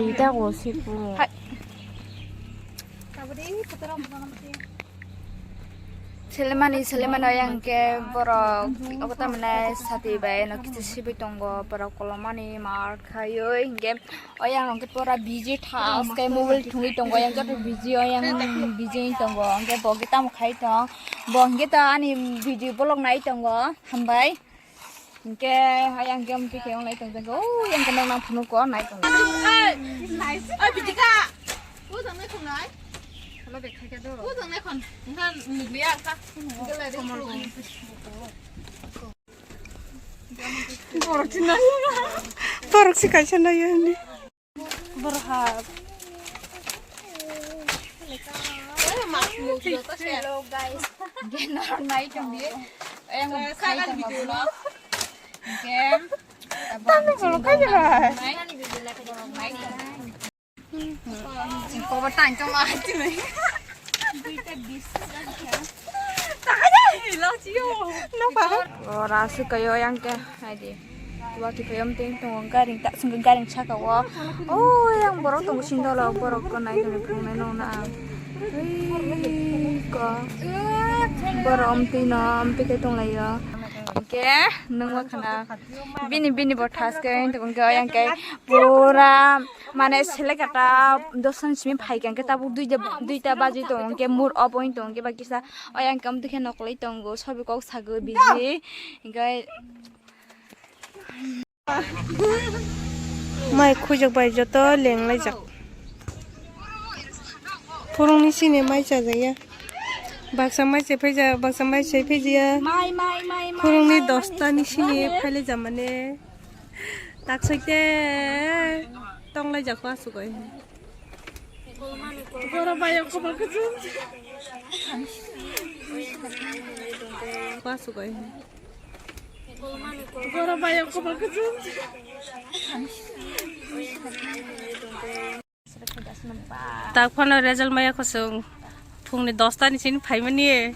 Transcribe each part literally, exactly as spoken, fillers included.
Ita ko sipu. Hai. Selemani, selemani yang ke borok, obo tamne sati bai no kichi sibi tongo, borok kolomani mar khayoi, hingke oyang rong ke pura busy tha, aske mobile thungwi tongo, yang joto busy, oyang busy tongo, hingke bo ke tamo khai tong, bo hingke ta ani video vlog nai tongo, hambai. Hingke ayang ke amtwi khe onglai tong jago. Oh, yang ke nang nang phunuk ko nai tong. Ai, bidika. Bo jang nai khonai. Hello, de khai ka do. Bo jang nai khon. Nang nukliya ka. Borok si kaisa nai ani. Borhak. Hello, guys. Nai tong di. Ayang khai tong di. Tamo borok khai jabai. Kobo tang tong ma. Ora sukayo yang ke, hai di. Tua ki payam ting tong garing tak sung garing saka wo. Oh, yang borok tong sing dolo borok ko nai tong phung nai nong na. Hei ko. Borok amtwi no amtwi ke tong lai yo. Ke nung wa khana. Bini bini bo thas ke tong ke yang ke pura mane selek kata dosan simi phai kang ke tabuk duita duita baji tong ke mur obo tong ke ba kisa. Ayang kam dikhe noklai tongo, sobi kok sago biji. Hingke mai khujak bai joto lenglaijak. Phurungni sini mai chajakya. Baksa mai se phaijak, baksa mai se phaijiya. Mai, mai, mai, mai, Phurungni mai, dosta ni sini phaile jamane. Tak soite tonglaijak asugoi. Boro bayok kopor kuchung. Asugoi. Boro bayok kopor kuchung. Tak phano result maya khosong. Phungni dosta ni sini phaimani.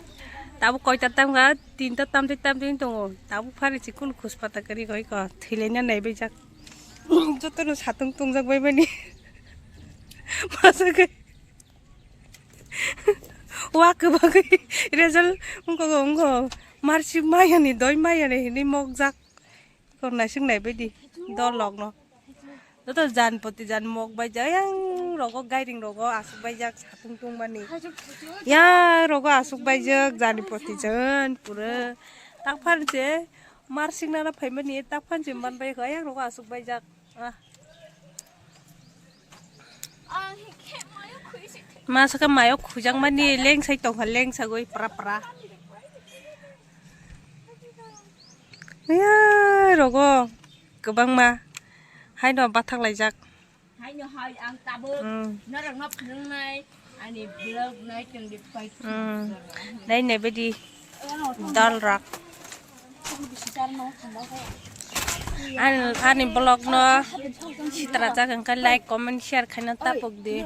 Tabuk koita tamga, tinta tamtwi tamtwi tongo. Tabuk phari si kunu khuspata kari goi ko. Thilaina naibaijak. Jotono satung tongjak bai bani. Masa kai. Wa kwbagwi result wngkha, wngkha. Marsik mayani, doi mayani hinwi mokjak. Kor naisik naibaidi. Dol rokno. Joto jan poti jan mok baijak. Yang rogo gairing rogo asuk baijak satung tungmani. Yang rogo asuk baijak jani poti jan pura. Tak phan se marsik nana phaimani tak phan se man bai kha yang rogo asuk baijak. Ah. Masa khe mayo khujak mani lengsai tongkha lengsagwi pra pra. Ya rogo kwbangma haino bathak laijak. Haino hai ang tabuk norokno phunuknai ani vlog nai tongdi pai. Nai nai bedi dal rak. Ani, ani vlog no sitra jak hwnkhe like, comment, share khaina tapuk di.